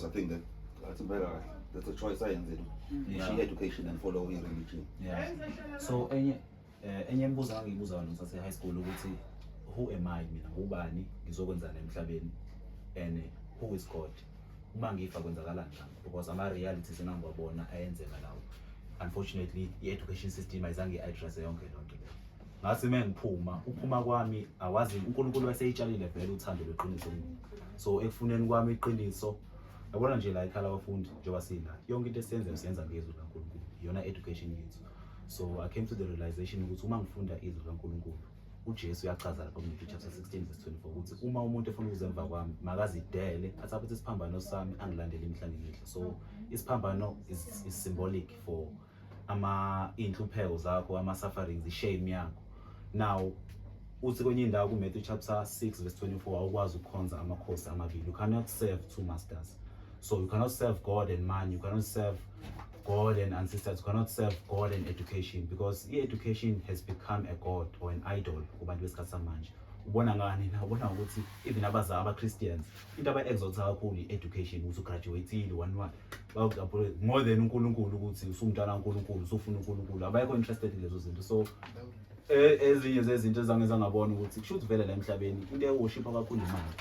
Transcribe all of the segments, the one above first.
I think that that's impela kahle, that's a choice ayenzile. She education and follow i-religion. Yeah, so enye imibuzo engangiyibuza yona ngisase high school ukuthi, who am I mina, ngubani, ngizokwenzani emhlabeni, and who is God? Uma ngifa kwenzakalani ngami? Because ama realities engangiwabona ayenzeka lawo, unfortunately i-education system ayizange i-address yonke loo nto leyo. Ngathi uma ngiphuma, ukuphuma kwami awazi uNkulunkulu wayeseyitshalile vele uthando lweqiniso kimi. So ekufuneni kwami iqiniso, yabona nje la ekhala abafundi, njengoba sila, yonke into esiyenzayo siyenza ngezwi likaNkulunkulu, iyona education yethu. So I came to the realization ukuthi uma ngifunda izwi likaNkulunkulu, uJesu uyachaza lapha ku-Matthew chapter 16 verse 24 ukuthi uma umuntu efuna ukuza emva kwami, makazidele, athathe isiphambano sami, angilandele imihla ngemihla. So isiphambano is symbolic for ama iy'nhlupheko zakho, ama-sufferings, i-shame yakho. Now uthi kwenye indawo ku-Matthew chapter 6 verse 24, awukwazi ukukhonza amakhosi amabili, you cannot serve two masters. So you cannot serve God and man, you cannot serve God and ancestors, you cannot serve God and education, because i-education has become a god or an idol kubantu besikhathi samanje. Ubona ngani na? Ubona ukuthi even abazali aba-Christians, into aba-exalta kakhulu i-education, ukuthi ugraduate-ile, one one bakucaphule more than uNkulunkulu, ukuthi usumntwana kaNkulunkulu, usufuna uNkulunkulu. Abayikho interested kulezo zinto. So ezinye zezinto ezange zangabona ukuthi kusho ukuthi vele la emhlabeni into eworshipha kakhulu imali.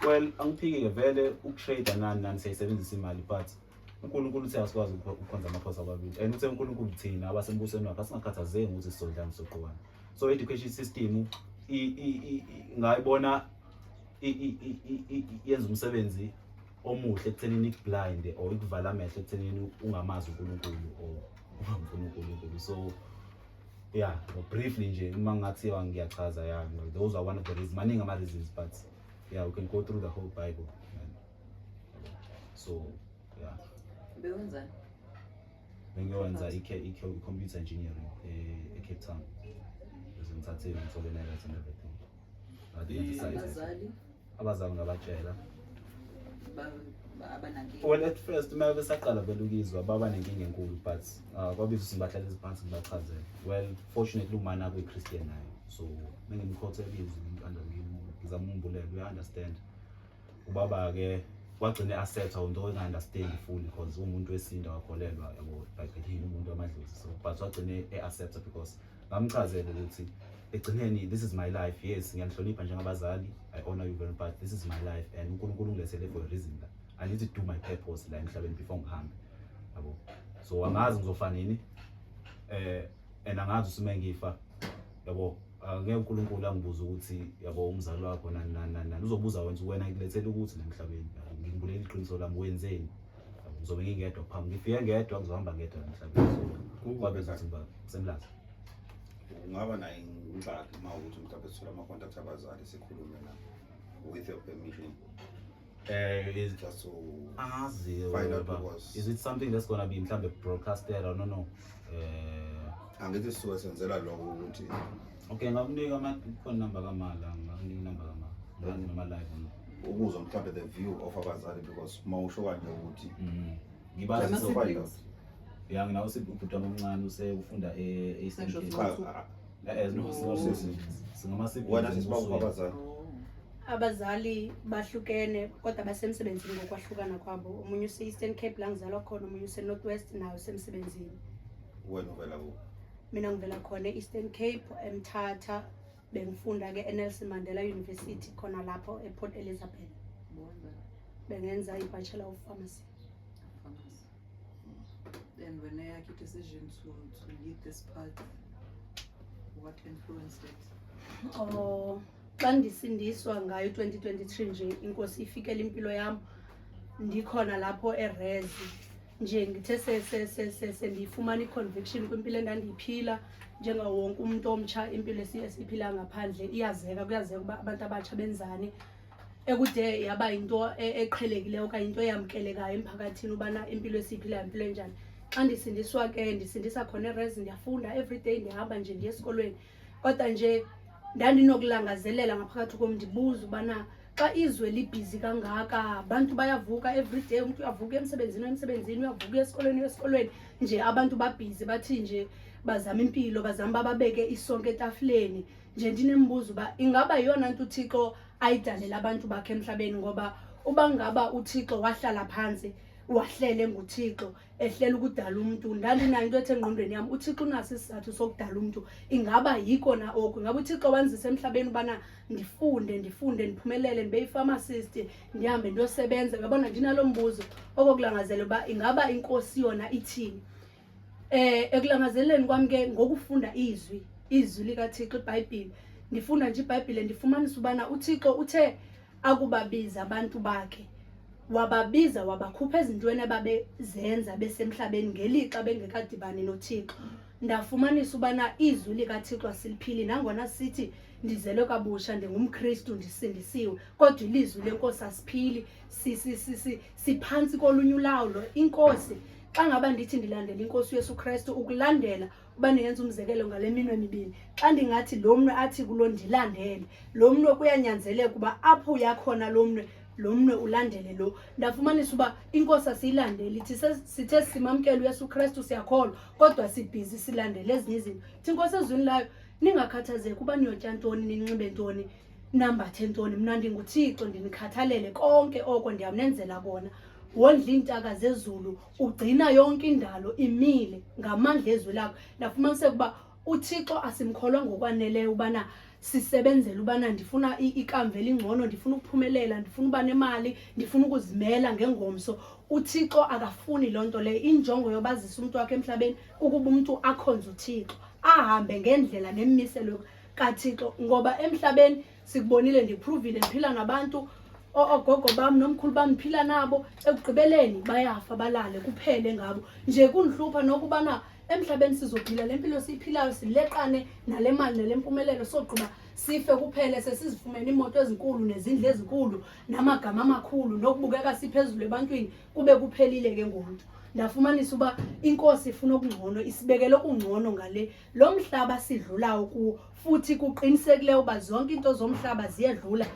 Well, angiphiki-ke vele ukutrade nani nani, siyayisebenzisa imali, but uNkulunkulu uthe asikwazi ukukhonza amakhosi ababili, and uthe uNkulunkulu thina abasembusweni wakhe asingakhathazeki ukuthi sizodlani, sizogqokani. So education system ngayibona yenza umsebenzi omuhle ekuthenini ikublind or ikuvala amehlo ekuthenini ungamazi uNkulunkulu or ungamfuni uNkulunkulu. So yeah, briefly nje uma ngathiwa ngiyachaza, yeah, those are one of the reasons. Maningi ama-reasons, but yeah, we can go through the whole Bible, man. So yeah. Bewenzani? Bengiyowenza i-computer engineering e-Cape Town. Bese ngithathiwe, ngithole ne-right and everything. Ngathi excited. Abazali? Abazali ngabatshela. Abanankinga? Well, at first uma besaqala vele ukizwa baba nenkinga enkulu, but kwabiza ukuthi ngibahlalise phansi, ngibachazele. Well, fortunately umana kuyi-Christian naye, so mengimkhothela izwi, ngizama umbulela, uya-understand. Ubaba-ke wagcine accepta into enga-understand fully because umuntu wesintu, akakholelwa, yabo, ebhayibhelini, umuntu wamadlozi. So but wagcine e-accepta because ngamchazela ukuthi ekugcineni this is my life. Yes, ngiyanihlonipha njengabazali, I honor you very much, this is my life and uNkulunkulu ungilethele for a reason la. I need to do my purpose la emhlabeni before ngihambe, yabo. So angazi ngizofa nini, and angazi ukuthi uma ngifa, yabo, angeke uNkulunkulu angibuze ukuthi, yabo, umzali wakho nani nani nani nani. Uzobuza wena ukuthi wena ngilethele ukuthi la emhlabeni, yabo, ngimbulela iqiniso lami, wenzeni? Yabo, ngizobe ngingedwa phambi, ngifike ngedwa, ngizohamba ngedwa la emhlabeni. So kwabe ukuthi ngiba semlazi. Ungaba nayo ingxaki uma ukuthi mhlawumbe sithola ama-contact abazali, sikhulume nabo with your permission? Is Just to Angazi. find out baba. Is it something that's gonna be mhlambe broadcasted? I don't know. Angithi sisuke senzela lokho ukuthi Okay, ngakunika ama phone number kamala, ngakunika inumber kamala. Ngazi noma live or not. Ukuzwa mhlawumbe the view of abazali, because uma usho kanje ukuthi Ngibazi just so to find Ama-siblings. out. Ya, nginawo ubhuti wami omncane use ufunda e-Eastern Sesho Cape. Cha, ah, No, Sisi. singama siblings. Wena sisiba abazali. Oh. Abazali bahlukene kodwa basemsebenzini ngokwahlukana kwabo. Omunye use-Eastern Cape la ngizalwa khona, omunye use-North West, naye usemsebenzini. Wena uvela kuphi? Mina ngivela khona e-Eastern Cape, eMthatha. Bengifunda-ke e-Nelson Mandela University khona lapho e-Port Elizabeth. Bewenzani? Bengenza i-Bachelor of Pharmacy. Pharmacy. And when I your decision to lead this path, what influenced it? Oh, xa ndisindiswa ngayo 2023 nje, inkosi ifikele impilo yam ndikhona lapho e-res nje, ngithe sendiyifumana i-conviction kwimpilo endandiyiphila njengawo wonke umuntu omtsha. Impilo esiyiphila ngaphandle iyazeka, kuyazeka uba abantu abatsha benzani, ekude yaba yinto eqhelekileyo okanye into eyamkelekayo emphakathini ubana impilo esiyiphilayo impilo enjani. Xa ndisindiswa ke, ndisindisa khona e-res, ndiyafunda everyday, ndihamba nje ndiye esikolweni, kodwa nje ndandinokulangazelela ngaphakathi kom, ndibuza ubana xa izwe libhizi kangaka, abantu bayavuka everyday, umntu uyavuka emsebenzini, emsebenzini, uyavuka uya esikolweni, uya esikolweni nje, abantu babhizi, bathi nje bazama impilo, bazama uba babeke isonka etafileni nje. Ndinembuzo uba ingaba yiyona nto uThixo ayidalela abantu bakhe emhlabeni, ngoba Uba ngaba uThixo wahlala phantsi wahlele nguThixo ehlela ukudala umntu, ndandinayo into ethe engqondweni yam, uThixo unaso isizathu sokudala umntu. Ingaba yiko na oku? Ingaba uThixo wanzisa emhlabeni ubana ndifunde, ndifunde, ndiphumelele, ndibe yi-pharmacist, ndihambe ndiyosebenza? Uyabona, ndinalo mbuzo okokulangazela uba ingaba inkosi yona ithini. Ekulangazeleni kwam ke ngokufunda izwi likaThixo, iBhayibhile, ndifunda nje iBhayibhile, ndifumanisa ubana uThixo uthe akubabiza abantu bakhe, wababiza wabakhupha ezintweni ababezenza besemhlabeni ngelixa bengekadibani noThixo. Ndafumanisa ubana izwi likaThixo asiliphili, nangona sithi ndizelwe kabusha, ndingumKristu, ndisindisiwe, kodwa ilizwi lenkosi asiphili. Siphantsi kolunye ulawulo. Inkosi, xa ngaba ndithi ndilandela inkosi uYesu Kristu, ukulandela uba ndingenza umzekelo ngale minwe mibini, xa ndingathi lo mnwe athi kulo ndilandele, lo mnwe kuyanyanzeleka uba apho uyakhona lo mnwe, lo mnwe ulandele lo. Ndafumanisa uba inkosi asiyilandeli. Sithe simamkela uYesu Kristu, siyakholwa, kodwa sibhizi silandele ezinye izinto. Ithi inkosi ezwini layo, ningakhathazeki uba niyotya ntoni, ninxibe ntoni, nambathe ntoni, mna ndinguThixo, ndinikhathalele konke oko, ndiyawunenzela kona. Wondla iintaka zezulu, ugcina yonke indalo imile ngamandla ezwi lakho. Ndafumaniseka uba uThixo asimkholwa ngokwaneleyo ubana sisebenzele ubana ndifuna ikamva elingcono, ndifuna ukuphumelela, ndifuna uba nemali, ndifuna ukuzimela ngengomso. UThixo akafuni loo nto leyo. Injongo yobazisa umntu wakhe emhlabeni kukuba umntu akhonze uThixo, ahambe ngendlela nemimiselo kaThixo. Ngoba emhlabeni sikubonile, ndipruvile, ndiphila nabantu, ogogo bam nomkhulu bam ndiphila nabo, ekugqibeleni bayafa balale kuphele ngabo. Nje kundihlupha nokubana emhlabeni sizophila le mpilo siyiphilayo, sileqane nale mali nale mpumelelo, sogqiba sife kuphele sesizifumene iimoto ezinkulu nezindlu ezinkulu namagama amakhulu nokubukeka siphezulu ebantwini, kube kuphelile ke ngomntu. Ndafumanisa uba inkosi ifuna okungcono, isibekele okungcono ngale lo mhlaba sidlulayo kuwo, futhi kuqinisekileyo uba zonke iinto zomhlaba ziyedlula.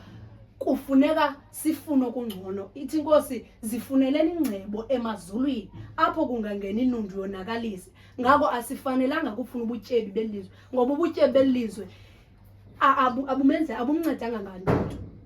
Kufuneka sifune okungcono. Ithi inkosi, zifuneleni ingcebo emazulwini apho kungangeni inundu yonakalise. Ngako asifanelanga kufuna ubutyebi belizwe, ngoba ubutyebi belizwe abumncedanga nganto.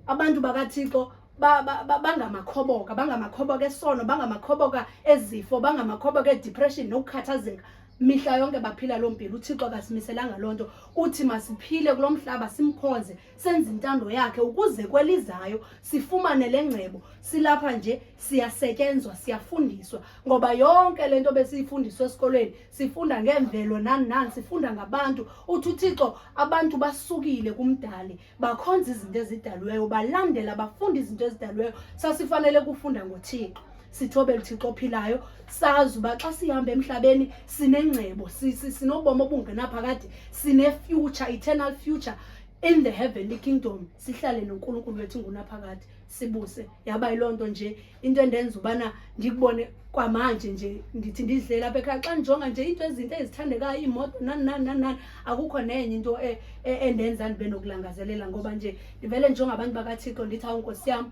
Abantu bakaThixo bangamakhoboka, bangamakhoboka esono, bangamakhoboka ezifo, bangamakhoboka edepression nokukhathazeka. Mihla yonke baphila loo mpilo. uThixo akasimiselanga loo nto. Uthi masiphile kulo mhlaba, simkhonze, senze intando yakhe, ukuze kwelizayo sifumane le ngcebo. Silapha nje siyasetyenzwa, siyafundiswa, ngoba yonke le nto besiyifundiswa esikolweni, sifunda ngemvelo nani nani, sifunda ngabantu. Uthi uThixo abantu basukile kumdali, bakhonza izinto ezidaliweyo, balandela, bafunda izinto ezidaliweyo. Sasifanele kufunda ngoThixo, sithobele uThixo ophilayo, sazi uba xa sihamba emhlabeni sinengcebo, sinobomi obungenaphakade, sine-future, eternal future in the heavenly kingdom, sihlale noNkulunkulu wethu ngunaphakade, sibuse. Yaba yiloo nto nje into endenza ubana ndikubone kwamanje nje, ndithi ndidlela apha ekhaya, xa ndijonga nje into ezinto ezithandekayo, iimoto nani nani nani nani, akukho nenye into endenza ndibe nokulangazelela, ngoba nje ndivele ndijonga abantu bakaThixo ndithi awu nkosi yam,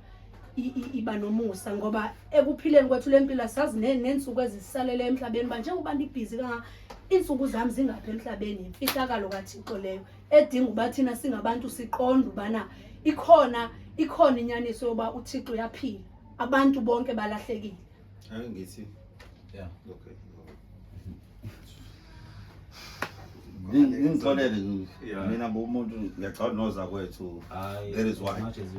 iba nomusa. Ngoba ekuphileni kwethu le mpilo asazi neentsuku ezisalele emhlabeni, uba njengoba ndibhizi kangaka, iintsuku zam zingaphi emhlabeni. Yimfihlakalo kaThixo leyo edinga uba thina singabantu siqonde ubana ikhona inyaniso yoba uThixo uyaphila, abantu bonke balahlekile. Ake ngithi okay. Ningixolele, mina ngumuntu ngiyacabanga noza kwethu. Hayi, That is as why. much as you